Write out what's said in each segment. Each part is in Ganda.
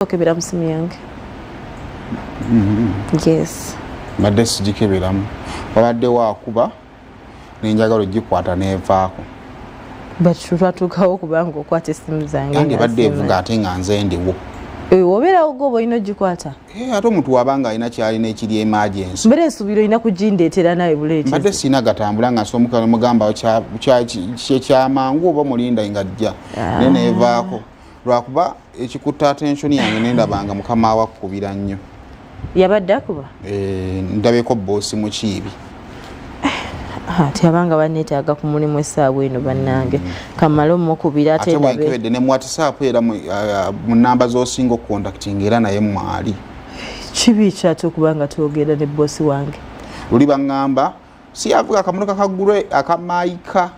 Okebera mu simu yange. Yes. Mbadde sigikeberamu, wabadde waakuba nenjagala ogikwata nevaako. But twatuukawo kubanga okwata essimu zange. Andi nga ebadde simu. Evuga ate nga nze ndiwo. Obeerawo gwe oba olina ogikwata. Ate omuntu wabanga alina kyalina ekiri emergency. Mbeera ensuubira olina kugindeetera nawe Mbadde buleetezi. sirina gatambula nga nsomuka nemugamba kyekyamangu oba mulinda nga jja, naye nevaako lwakuba ekikutta attention yange nendabanga mukama wakkubira nnyo. Yabadde akuba? Ndabeko boosi mukiibi. Ati abanga baneetaaga ku mulimu essaawa eno, bannange, kamale omukubira ate Ate ndabe. bwenkebedde ne mu WhatsApp era mu namba z'osinga okucontactinga era naye mwali. Kibi kyate okuba nga twogera ne boosi wange? Luli baŋŋamba si yavuga akamotoka kagulwe akamaayika.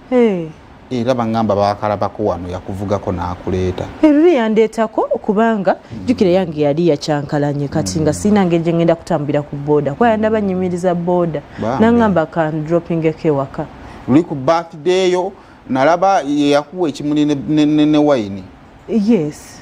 Hey. Era baŋŋamba bakalabako wano, yakuvugako n'akuleeta. Eruli yandeetako kubanga jjukira yange yali yakyankalanye, kati nga sirina ngeri gye ngenda kutambulira ku booda, kuba yandaba nyimiriza booda. Bambi. Naŋŋamba kan droppingeko ewaka. Luli ku birthday yo nalaba yeyakuwa ekimuli ne wayini. Yes.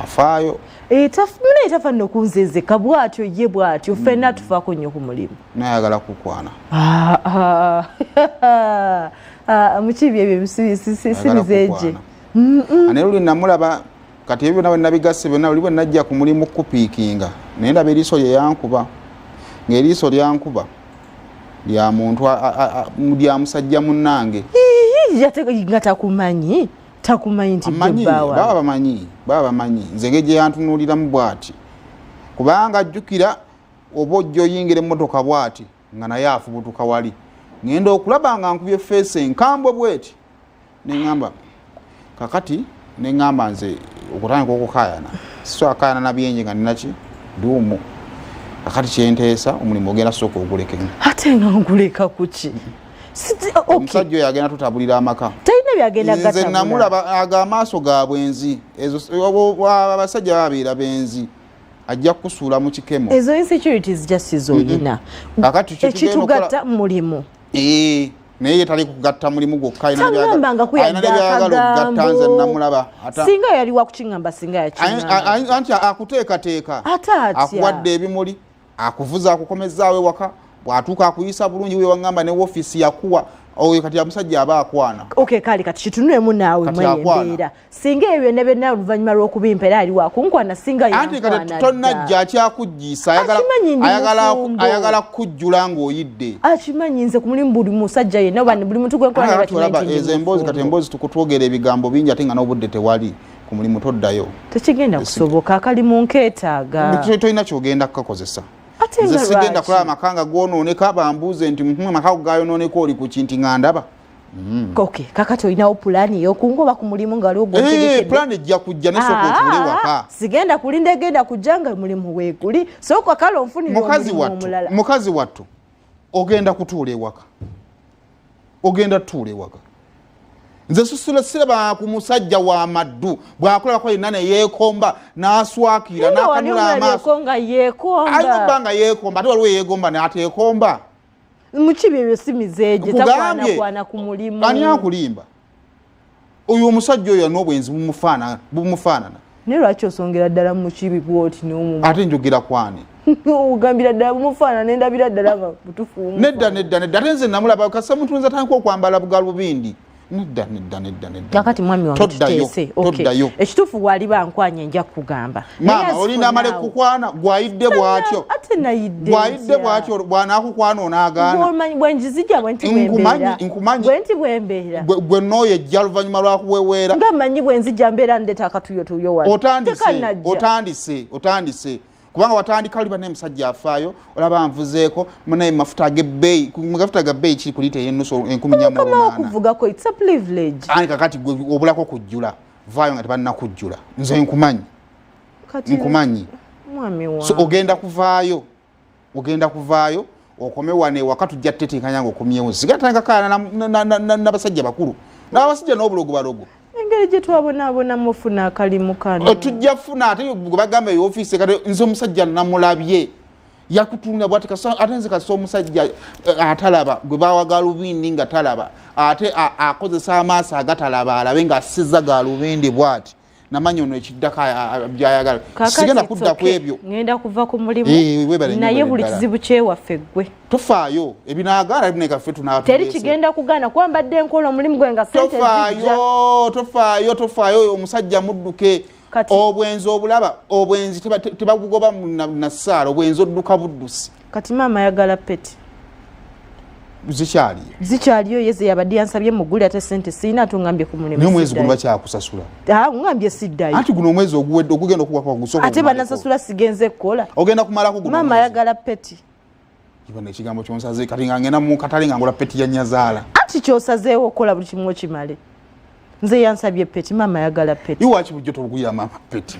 Afaayo. Munaye tafa nno kunzezeka bw'atyo, ye bw'atyo, ffenna tufaako nnyo ku mulimu. Nayagala kukwana. Ah, ah, ah, mukibi ebyo Ayagala simizeeje. Kukwana. Naye luli namulaba, kati ebyo byonna bwe nabigasse byonna, luli bwe najja ku mulimu kupiikinga naye ndaba eriiso lye yankuba, ng'eriiso lyankuba lya muntu lya musajja munnange. Nga takumanyi, takumanyi nti gwe Amanyi. bbaawa. Baba bamanyi, baba bamanyi nze engeri gye yantunuuliramu bw'ati, kubanga ajjukira oba ojja oyingira emmotoka bw'ati nga naye afubutuka wali, ŋŋenda okulaba nga nkubye face enkambwe bweti, neŋŋamba kakati, neŋŋamba nze okutandika okukaayana sisobola na byenje nga ninaki duumu. Kakati kyenteesa, omulimu ogenda sooka ogulekemu. Ate nga nguleka kuki? Okay. Omusajja oyo agenda tutabulira amaka. Talina byagenda Nze gatabula. namulaba ago amaaso ga bwenzi. Ezo abasajja babeera benzi, ajja kukusuula mu kikemo. Ezo insecurities just zoyina. Kakati kye tugenda Ekitugatta mulimu. Naye ye tali kugatta mulimu gwokka, alina Taŋŋamba nga alina kuyadde nebyagala okugatta. Nze akagambo. namulaba Singa yali wakukiŋŋamba, singa yakiŋŋamba. Anti akuteekateeka. Ate atya? Akuwadde ebimuli, akuvuza, akukomezaawo ewaka, bw'atuuka akuyisa bulungi. We waŋŋamba ne woofiisi yakuwa oyo, kati omusajja aba akwana. Okay, kale kati kitunulemu naawe. Kati Mweyo akwana. embeera, singa ebyo byonna byonna oluvannyuma lw'okubimpa era ali wakunkwana, singa Anti kati yankwana tonnajja, dda. akyakujjiisa. Akimanyi ndi mufumbo. Ayagala kukujjula ng'oyidde. Akimanyi nze ku mulimu buli musajja yenna oba buli muntu gwenkola naye Kati olaba bakimanyi nti ndi ezo emboozi kati mufumbo. Emboozi tukutwogera ebigambo bingi ate nga n'obudde tewali. Ku mulimu toddayo. Tekigenda kusoboka, akalimu nkeetaaga. Tolina kyogenda kukakozesa. Ate Nze nga sigenda lwaki? kulaba amaka nga gwonooneka, bambuuze nti, amaka go gayonooneka, oli ku kinti?" Nga ndaba. Okay, kakati olinawo pulaani ey'okungoba ku mulimu nga waliwo gw'otegekedde? Pulaani ejja kujja, nesooka otuule waka. Sigenda kulinda egenda kujja nga mulimu weeguli. Sooka kale onfunire Mukazi omulimu wattu, omulala. mukazi wattu, ogenda kutuula ewaka, ogenda tutuula ewaka. Nze susula siraba ku musajja wa maddu bw'akulabako yenna neyeekomba n'aswakira Nga wali n'akanula amaaso. omulabyeko nga yeekomba? Alina okuba nga yeekomba, ate waliwo yeegomba n'ateekomba. Mukibi ebyo si mizeeje. Nkugambye. Takwanakwana ku mulimu. Ani akulimba? Oyo omusajja oyo n'obwenzi bumufaanana. Naye lwaki osongera ddala mukibi bwoti n'omu? Ate njogera kwani? Ogambira ddala bumufaanana, nendabira ddala nga butufu bumufaanana. Nedda, nedda, nedda. Ate nze namulaba kasa muntu nze atandika okwambala bugalubindi. Nedda, nedda, nedda, nedda. Kakati mwami wange, Toddayo. tuteese. Okay. Toddayo. Ekituufu waliba nkwanye nja kugamba. Naye Maama as olinda for amale now- kukwana gwayidde bw'atyo. Ate nayidde Gwayidde ntya? bw'atyo, bw'anaakukwana onaagaana. Bw'omanyi bwe njizija bwe nti Nkumanyi, bwembeera. nkumanyi. Bwe nti bwembeera. Gwe nooyo ejja luvannyuma lwakuweweera. Nga mmanyi bwe nzija mbeera ndeeta akatuyotuyo wano. Otandise. Tekannajja. Otandise, otandise, kubanga watandika oli banaye musajja afaayo, olaba nvuzeeko munaye mafuta ag'ebbeeyi, ku mafuta ga bbeeyi kiri ku liita ey'ennusu 1400 Kama 800. okuvugako, it's a privilege. Ani kakati gwe obulako kujjula, vaayo nga tebannakujjula. Nze nkumanyi. Kati Nkumanyi. mwami wange. So ogenda kuvaayo, ogenda kuvaayo okome wano ewaka, tujja tutetenkanya nga okomyewo. Sigatandika kaana n'abasajja bakulu n'abasajja n'obulogo balogo. Engeri gye twabonaabona mufuna akalimu kano. Tujja funa, ate gwe bagamba eofiisi. Kati nze omusajja namulabye yakutunda bwati ate nze kasa omusajja atalaba gwe bawa galubindi nga talaba, ate akozesa amaaso agatalaba alabe ng'assiza galubindi bwati. Namanya ono ekiddako byayagala. Sigenda kudda ku ebyo. Ngenda kuva ku mulimu. Eh, naye buli kizibu kyewaffe ggwe. Tofaayo, ebinaagaana binekaffe. Teri kigenda kugaana kuba mbadde nkola omulimu gwe nga sente. Tofaayo, tofaayo, tofaayo. Oyo omusajja mudduke. Obwenzi obulaba, obwenzi tebabugoba na ssaala, obwenzi odduka buddusi. Kati maama ayagala peti. Zikyaliyo? Zikyaliyo, ye ze yabadde yansabye muguli, ate sente siina, ate ongambye ku mulimu. Naye omwezi guno bakyakusasula? Ah, ongambye siddayo. Anti guno omwezi oguwedde ogugenda okuwaka gusooka. Ate banasasula, sigenze kukola. Ogenda kumalako guno. Maama ayagala peti. Ibona ekigambo kyonsaze. Kati nga ngenda mu katale nga ngula peti ya nyazaala? Anti kyosazeewo okukola buli kimu okimale. Nze yansabye peti, maama ayagala peti. Iwaki bujjo tobugulira maama peti?